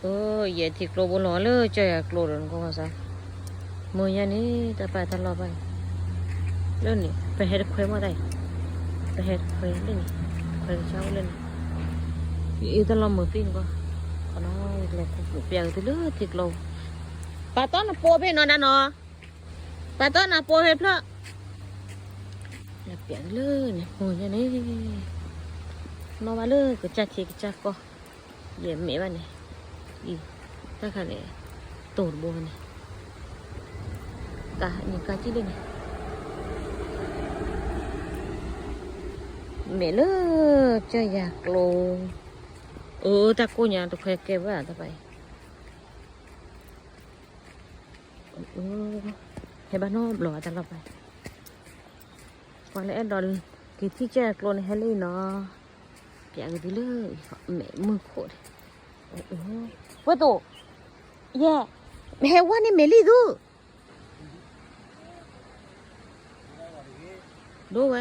အိ ယဲထံကျိဘိလီၤလၢကၢၢ်ယၤကျိဒီးနကီၢ်စါ, မုၢ်ညါန့ၣ် တၢ်ပာ်တၢ်လီၢ်ဘၣ်အံၤ, လၢန့ၣ် ပဟဲတခွဲမီၢ်တၢ်အံၤ, ပဟဲတခွဲလၢန့ၣ်, တခွဲကစၢ်အိၣ်လၢန့ၣ်, ယအ့ၣ်တၢ်လီၢ်မုာ်သံနကီၢ်, ခီနီၤ ယကလဲၤခူပျဲက့ၤသုလၢထံကျိ, ပာ်တီၢ်နပိာ်ဖဲနီၤဒၣ်နီၤ, ပာ်တီၢ်နပိာ်ဖဲဖျၢၣ် လၢပျဲက့ၤလၢန့ၣ် မုၢ်ညါန့ၣ်, နီၣ်ဘၣ်လၢကစၢ်ထံကစၢ်ကီၢ်, ယဲၢ်မဲာ်ဘၣ်န့ၣ်, အံၤ, တၢ်ခါန့ၣ်, တိၢ်တဘိန့ၣ်, ကါန့ၣ်ကါကံၣ်လၢန့ၣ်, မဲာ်လၢကၢၢ်ယၤကျိ, အၢ တၢ်ကိၢ်ညါတခွဲကဲဘၣ်တၢ်ပာ်အံၤ ဟဲဘၣ်နီတဘျီဘၣ်တၢ်လီၢ်ပာ်, ပှၤလၢအဲၣ်ဒိးက့ၤထံၣ်ကၢ်ကျိန့ၣ်ဟဲလၢအံၤနီၤ, ပျဲက့ၤသုလၢမဲာ်မုၢ်ခိၣ်န့ၣ်, ဝဲသိး, ယဲ, ဟဲဝဲန့ၣ်မဲာ်လံသု ဒိဝဲ,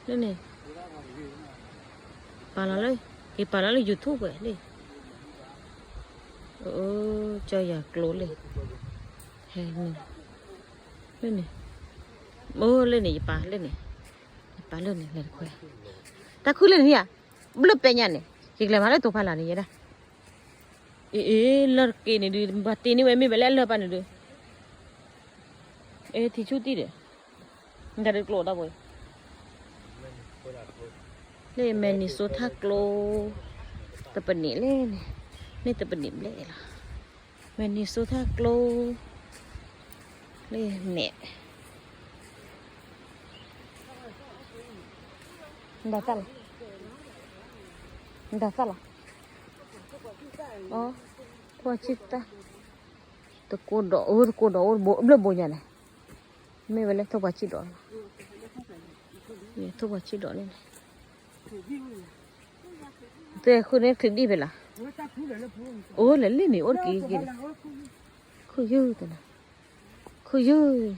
လၢန့ၣ်, ပာ်လီၤလၢ, က့ၤပာ်လီၤလၢ YouTube ဝဲလၢ, ကၢ်ယၤကျိလၢ, ဟဲ, လၢန့ၣ်, အိ လၢန့ၣ် ယပာ်လၢန့ၣ်, ယပာ်လၢန့ၣ် လဲၤတခွဲ, တၢ်ခုလၢန့ၣ်ဧါ, ဘျၢပဲညါန့ၣ် ယကလဲၤမၤလၢတိၤဖးလၢ်န့ၣ်ယဲဒၣ် အ့ အ့ လၢတက့ၤန့ၣ်ဒုး ပှၤတ့န့ၢ်ဝဲမ့ၢ်ဝဲလၢအလၢၢ်ပာ်န့ၣ်ဒုး, အ့ ထံဆူၣ်တံၢ်ဒီး, တၢ်ဒုးကျိဒီးဘိ, လၢ Minnesota ကျိ, တပနံးလၢန့ၣ်, မ့ၢ်တပနံးဘျဲၣ်လီၤ, Minnesota ကျိ, လၢမဲာ် ဒၣ်သၣ်လီၤ, ဒၣ်သၣ်လီၤ, ထိၣ်ဆံၣ်တၢ်, တကိးဒီးအိၣ် တကိးဒီးအိၣ်ဘျၢဘိညါန့ၣ်, မ့ၢ်ဝဲလၢထိၣ်ပှၤဆံၣ်ဒီး, ထိၣ်ပှၤဆံၣ်ဒီးန့ၣ်, တဲဃုန့ၣ်ချုးဒံၣ်ဖဲလီၤ, အိၣ်လဲၤလံန့ၣ် အိၣ်တက့ၤက့ၤန့ၣ်, ခုၣ်ယုၢ်တနၤ, ခုၣ်ယုၢ်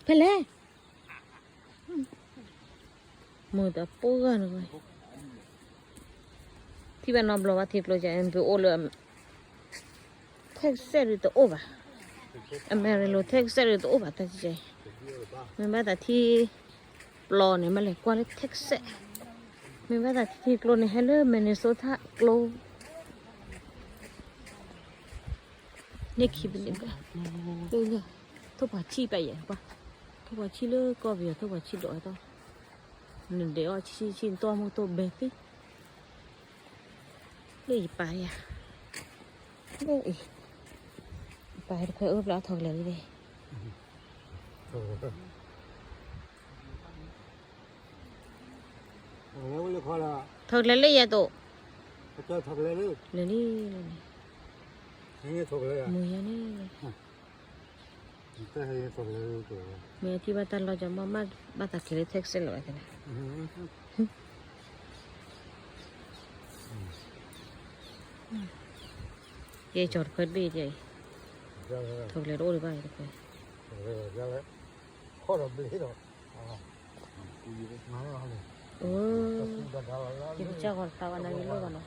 ဖဲလဲၣ်, မုာ်တပိၢ်ဂၢ်န့ၣ်, ထံၣ်ဘၣ်နီတဘျီဘၣ်ထံကျိကဲ ပအိၣ်လၢ Texas ဒုးတအိၣ်ဘၣ်, Amarillo Texas ဒုးတအိၣ်ဘၣ်တၢ်ကဲ, မ့ၢ်ဘၣ်သးထံ ပျီန့ၣ် မ့ၢ်လဲၤကွၢ်လၢ Texas, မ့ၢ်ဘၣ်သးထံကျိန့ၣ် ဟဲလၢ Minnesota ကျိ န့ၢ်ခံပနံးဘျဲၣ်, ထိၣ်ပှၤဆံၣ်ပၣ်ယဲၢ်ကွၢ်, ထိၣ်ပှၤဆံၣ်လၢကီၢ်ပယီၤ ထိၣ်ပှၤဆံၣ်ဒိးဝဲတီၢ်, နဒဲးအီၣ်ဆံၣ်ဆံၣ် နတီၢ်မိၢ်တိၢ်ဘဲသ့, လၢယပာ်ယၤ, လၢအံၤ, ပာ်တခွဲအၢပျၢ်ထီၣ်ကလဲာ်လံ, ထီၣ်ကလဲာ်လၢယၤတိၢ်, လဲၤလံလီၤန့ၣ်, မုၢ်ယါန့ၣ်, မ့ၢ်အထံၣ်ဘၣ်တၢ်လီၢ်ကမီၢ် ဘၣ်သးက့ၤလၢ Texas လီၤဝဲသ့ၣ်န့ၣ်, ယဲကၠီၤတခွဲတဘ့ၣ်ယဲအံၤ, ထီၣ်ကလဲာ်တအိၣ်ဒံးဘၣ်အံၤတခွဲ, အိ, ယကစၢ်ဂီၤတသးဝဲနၤဂ့ၤလိၣ်ဘၣ်နီၤ,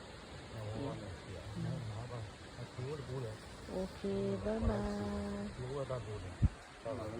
OK, bye bye.